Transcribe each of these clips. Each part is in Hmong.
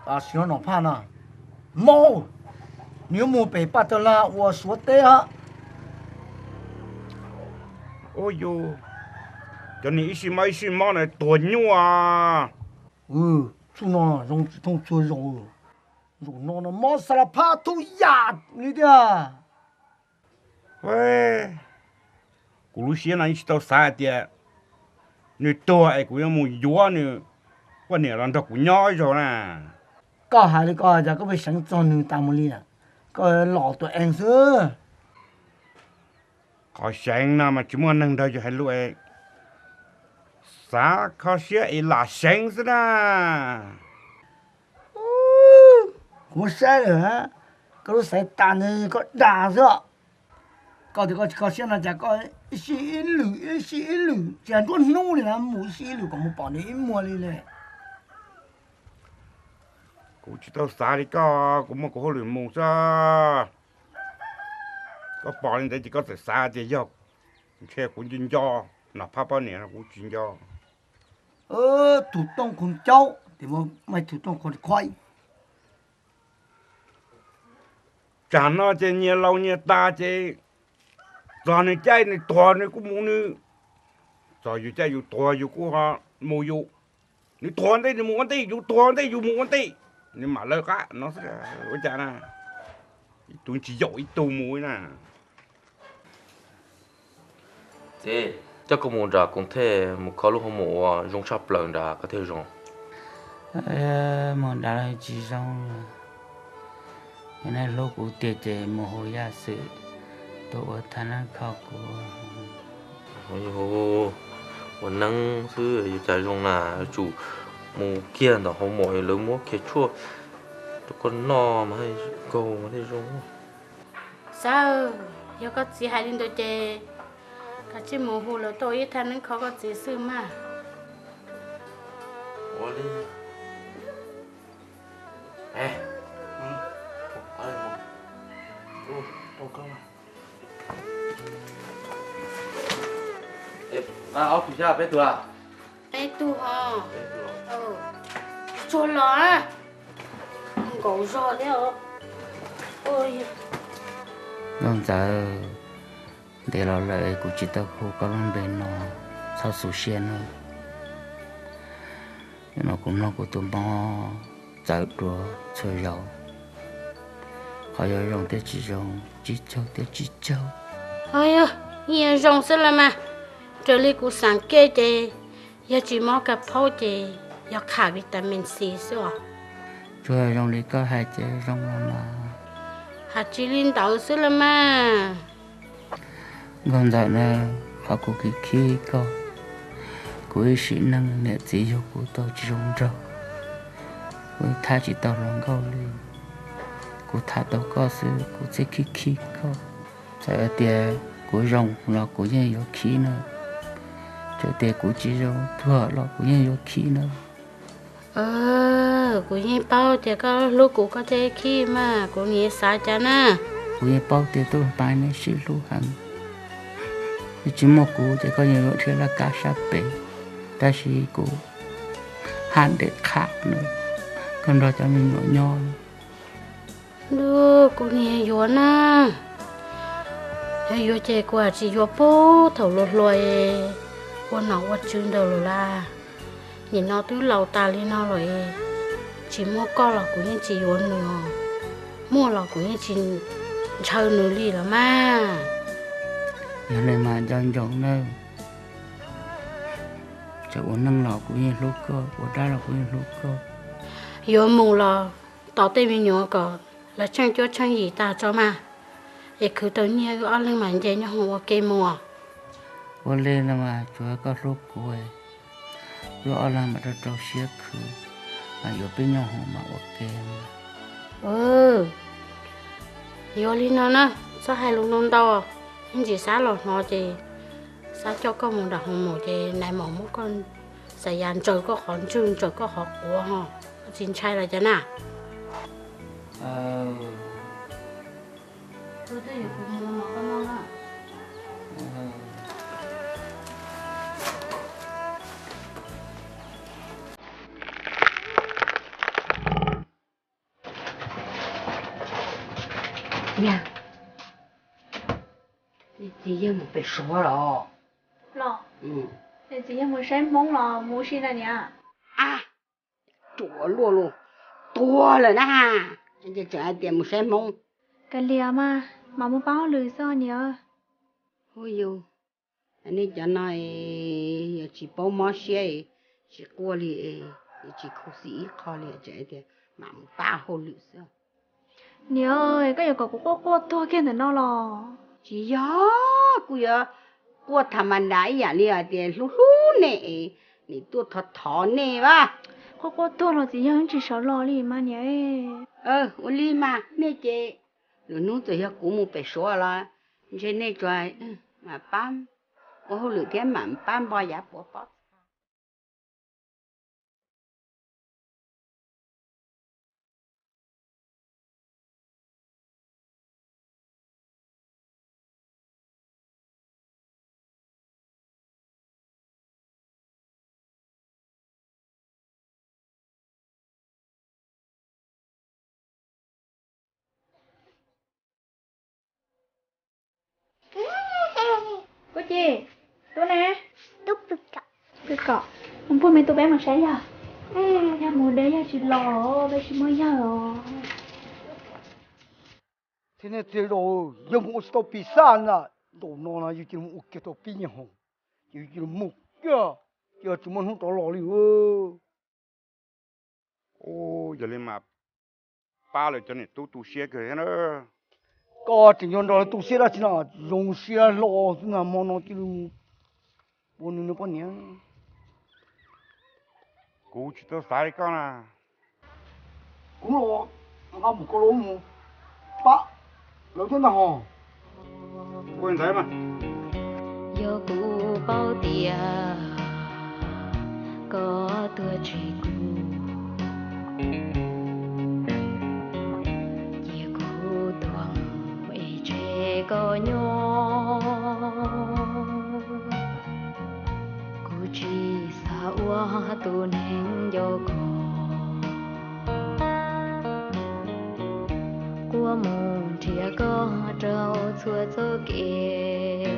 Sim no Nom Phaj no, maub, nws yuav mus pem Paj Tawg Lag uas Suav teb hab. Ua yus, cov niag ib sij mob ib sij mob na tuag nyuaj. Txuj no zoo tsis thooj txhua zaus, zaum no no mob xa la phab thub yam li tiag. Kuv lub siab no yeej tsis tau xav hais tias nws tuag es kuv yuav mus yuav nws poj niam los nrog kuv nyob ib zaug na. Koj hais li ko cas koj pheej seev txog nws tas mus li na? Koj los tus eev xwb. Qhov seev no mas tsis muaj neeg nrog yus hais lus, xav kho siab es lam seev xwb na. Kuv muab saib lawm, koj lub xaiv tas ntawd koj dag xwb. Koj tias koj tsis kho siab no cas koj ib sij ib lwm ib sij ib lwm tsis hais nruab hnub li na, mus ib sij ib lwm kom mus pom nws ib muag li ne. Kuv tsis tau xav li koj, kuv muaj kuv hauj lwm mus xwb. Koj pom li ntawd ces koj txawm xav tias yog ntshe kuv nco nco Nom Phaj poj niam no, kuv tsis nco. Tus tooj khu caub tes, mas tus tooj khu khuaib. Tsam no ces nyias laus nyias tas ces txog nws caij nws tuag nws kuj mus nws, txog yus caij yus tuag yus kuj ho mus yus. Nws tuag ua ntej nws mus ua ntej, yus tuag ua ntej yus mus ua ntej, nws mam lawv qab no xwb. Ua cas na, ib tug tsis yaum ib tug mus na. Txiv, coj kuv mus nram koom thej mus kho lub hoo maum uas zoo tshaj plaws nrad koj thiaj zoo. Mus nrad tsis zoo, nej hlub kuv tiag ces mus hu Yaj Xwm tuaj ua thaj neeb kho kuv. Ua neeb xwb yuav cas zoo na, yuav tsum mus kiag ntawm hoo maum lawv muab kiag tshuaj rau koj noj mas kaug thiaj zoo. Xav, yog koj txiv hais li ntawd ces kav tsij mus hu lawv tuaj ib thaj neeb kho koj txiv xwb mas. Ua li. Ob tug xyab peb tug a? Peb tug os. Tsuag los, nkaum zog thiab. Nkauj Ntxawm, ntev los lawm kuv tsis tau hu koj lub npe no, txhob xu siab nawb. Nim no kuv mloog kuv tus mob txawv dua txhua zaus, qhov yuav zoo thiab tsis zoo, tsib caug thiab tsib caug. Yog, yeej zoo xwb los mas, raws li kuv xav kej ces yog tsis mob kas phaub ces yog qham vitamin C xwb os. Tsuas yog zoo li koj hais ces zoo los mas. Hais tsis li ntawd xwb los mas. Nkauj Ntxawm na, qhov kuv khib khib koj, kuv ib sim neej niam txiv yug kuv tau tsis zoo nraug, kuv tham tsis tau hluas nkauj li. Kuv tham tau koj xwb kuv thiaj khib khib koj. Txawm tias kuv zoo los kuv yeej yuav khib na, txawm tias kuv tsis zoo tuag los kuv yeej yuav khib na. Kuv yeej paub tias koj hlub kuv koj thiaj khib mas kuv niam xav cas na. Kuv yeej paub tias tus pais nej sib hlub heev, yog tsis muaj kuv ces koj yeej yuav dhia laj kab sab pem, tab sis kuv haj ntev qham na, koj nrog cov me nyuam nyob. Kuv niam yuav na, yog yuav ces kuv haj tsis yuav puag thaum hluas hluas ua nom ua tswv ntawd lawm las. Nim no twb laus tas li no lawm, tsis muaj koj los kuv yeej tsis yuav nws, muaj los kuv yeej tsis ntshaw nws li los mas. Yog li mas nco ntsoov nawb, txawm ua neej los kuv yeej hlub koj, ua dab los kuv yeej hlub koj. Yuav mus los tos tej me nyuam kom lawv tsheej cuab tsheej yim tag tso mas, es khwv tau nyiaj wb ob leeg mam nce nyob hoom ua ke mus. Ua li no mas tsuav koj hlub kuv, wb ob leeg mam rau rau siab khwv, mas yuav peb nyob hoom mas ua ke. Yuav li no na, txhob hais lus ntau ntau, ib ntsis Xab los hnov ces Xab coj koj mus nram hoom mus ces nais maum muab koj xas yas ntsaws koj qhov ntswg ntsaws koj qhov quav ho, koj tsis ntshai los cas na. Txiv yawg mus pem Suav los? Los, txiv yawg mus saib Hmoob los mus ua si na niam? A, ruam luaj luj, tuag lawm na. Tseem hais tias mus saib Hmoob. Kav liam mas, mam mus pab hauj lwm xwb niam. Hu yus, nej cov no yog tsis paub mob siab, tsis quaj li, tsis khuv xim ib qho li, tseem hais tias mam mus pab hauj lwm xwb. Niam, koj yuav kom kuv quaj quaj tuag kiag ntawm no los? Tsis yog, kuv yuav quaj tham mas nrad ib yam li hais tias hlub hlub nej, nim tuaj thov thov nej vas. Quaj quaj tuag los txiv yawg tsis sawv los li mas niam. Ua li mas nej ces, lwm hnub txawm yog kuv mus pem Suav los ntshe nej tsuas mam pab ua hauj lwm thiab mam pab npo yav puav pob. Kuv ci, tub na, tub pw kom, pw kom, mus pug me tub peb mus saib yawg. Yog mus deb yawg tsis los, peb tsis muaj yawg os. Thiab nej txiv laus, yawg mus ua tsis tau pis xaj na, ntaum no na yus cia li mus ua kiag tau pib nyuag hauv, ces yus cia li mus kiag, ces tsis muaj hnub rov los li. Yog li mas pab lawv cov niam tub tu siab kawg thiab na. Koj tseem yuav nrog lawv tu siab dab tsi no, zoo siab hlo xwb na, hmo no cia li mus ua nws nws poj niam. Kuv tsis tau xav li koj na. Kuv los nqa mus koj los mus pab lawv thiab ntag hos. Ua li ntawd mas. Yog kuv paub tias koj tuag tseg kuv, cia kuv tuag mus es tseg koj nyob. Kuv tsis xav ua tus neeg nco koj, quaj mus nrhiav koj rau txhua txoj kev.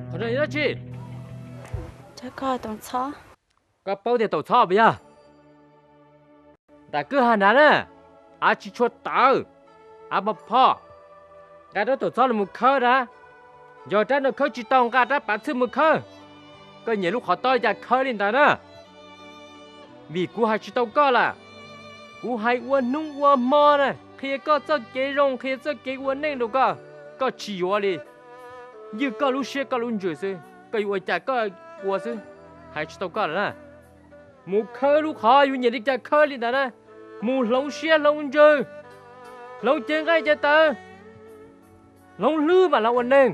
Qhov no yog dab tsi? Koj paub tias taum txhob puas yog? Nram kwj ha nrad na, av tsis tshua tawv, av pos pho. Nqa rab taum txhob los mus khawb na. Yog rab no khawb tsis tau, nqa rab pav txhwb mus khawb. Koj nyiam lub qhov tob li cas khawb li ntawd na. Vim kuv hais tsis tau koj lawm. Kuv hais ua hnub ua hmo na, qhia koj txoj kev zoo, qhia txoj kev ua neej rau koj, koj tsis yuav li. Ywj koj lub siab koj lub ntsws xwb, koj yuav ua cas koj ua xwb, hais tsis tau koj lawm na. Mus khawb lub qhov yus nyiam li cas khawb li ntawd na. Mus hloov siab hloov ntsws, hloov cev nqaij cev tawv, hloov hlwb mam los ua neeg.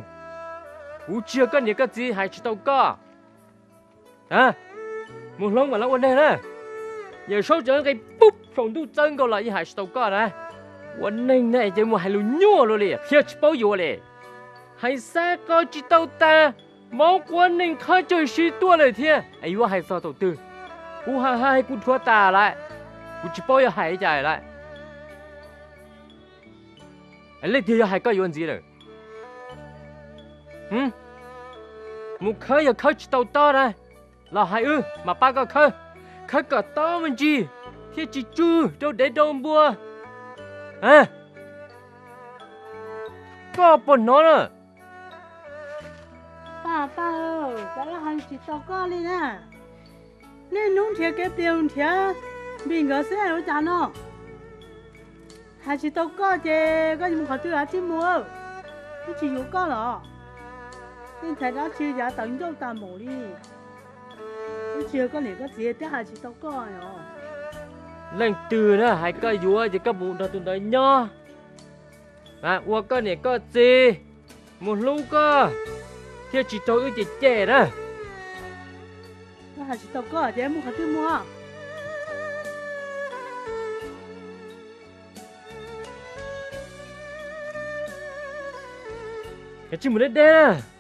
Kuv tsis yog koj niam koj txiv, hais tsis tau koj. Mus hloov mam los ua neeg na. Yawm Saub tseem nqis pub saum ntuj txawb nkaus los yeej hais tsis tau koj na. Ua neeg na ces mus hais lus nyuaj luaj li, qhia tsis paub yuav li. Hais xav qo tsis tau tas, vauv quav neeg qhawb tsawg si tuaj lawm thiab es yuav hais txog thaum twg? Kuv hais hais kuv dhuav tas lawm, kuv tsis paub yuav hais li cas lawm. Leej twg yog hais koj yuav ntxiv lawm? Mus khawb yog khawb tsis tau tob na, los hais wb mam pab koj khawb. Khawb kom tob me ntsis thiaj tsis tsw rau dev rau npua. Koj puas hnov na? Paj, paj, xav hais tsis tau koj li na. Niaj hnub nrhiav kev pliag nrhiav npis nkawd xwb ua cas no. Hais tsis tau koj ces koj yuav mus qhov twg hais thiaj mus. Wb tsis yuav koj los? Nej ntxhais dab tsi yav tawv ncauj tas npaum li. Wb tsis yog koj niam koj txiv thiab hais tsis tau koj os. Leej twg na hais koj yuav ces koj mus nrog tus ntawd nyob, ua koj niam koj txiv, mus hlub koj, thiaj tsis raug wb cem cem na. Hais tsis tau koj ces mus qhov twg mus? Kav tsij mus deb deb na.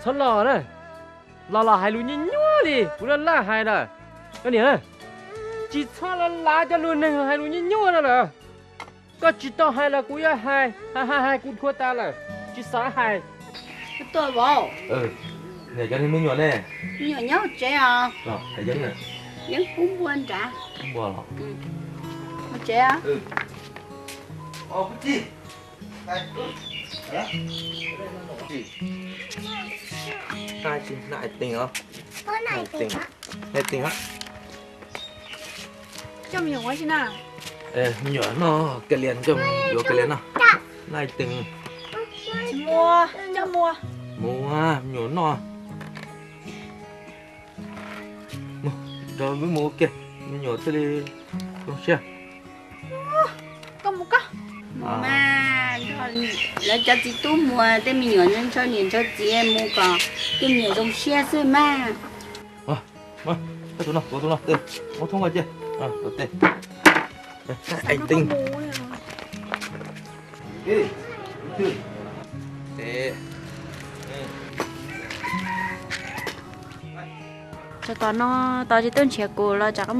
Txhob los na, los los hais lus nyuaj nyuaj li kuv laj laj hais na. Koj niam, tsis txhob los lav cov lus neeg hais lus nyuaj nyuaj no lawm. Koj tsis tau hais los kuv yuav hais, hais hais hais kuv dhuav tas lawm, tsis xav hais. Tuaj vauv. Niam, cov niag me nyuam ne? Me nyuam nyob hauv tsev os. Yeeb pub npua nrad. Hauv tsev os. Hais tees os. Hais tees. Coj me nyuam ua si na. Me nyuam noj kawg lias, coj yuav kawg lias noj. Hais tees. Tsis muaj, coj mus. Mus, me nyuam noj. Mus, rau wb mus ua ke, me nyuam thiaj li zoo siab. Koj mus koj. Mus mas, lawv cov txiv tub mus, tej me nyuam ntshaw niam ntshaw txiv mus kom tej me nyuam zoo siab xwb mas. Tus no, tus no, muab thoob ua cia. Tus no. Tsam tom no tau tsis tuaj nrhiav kuv los tsam koj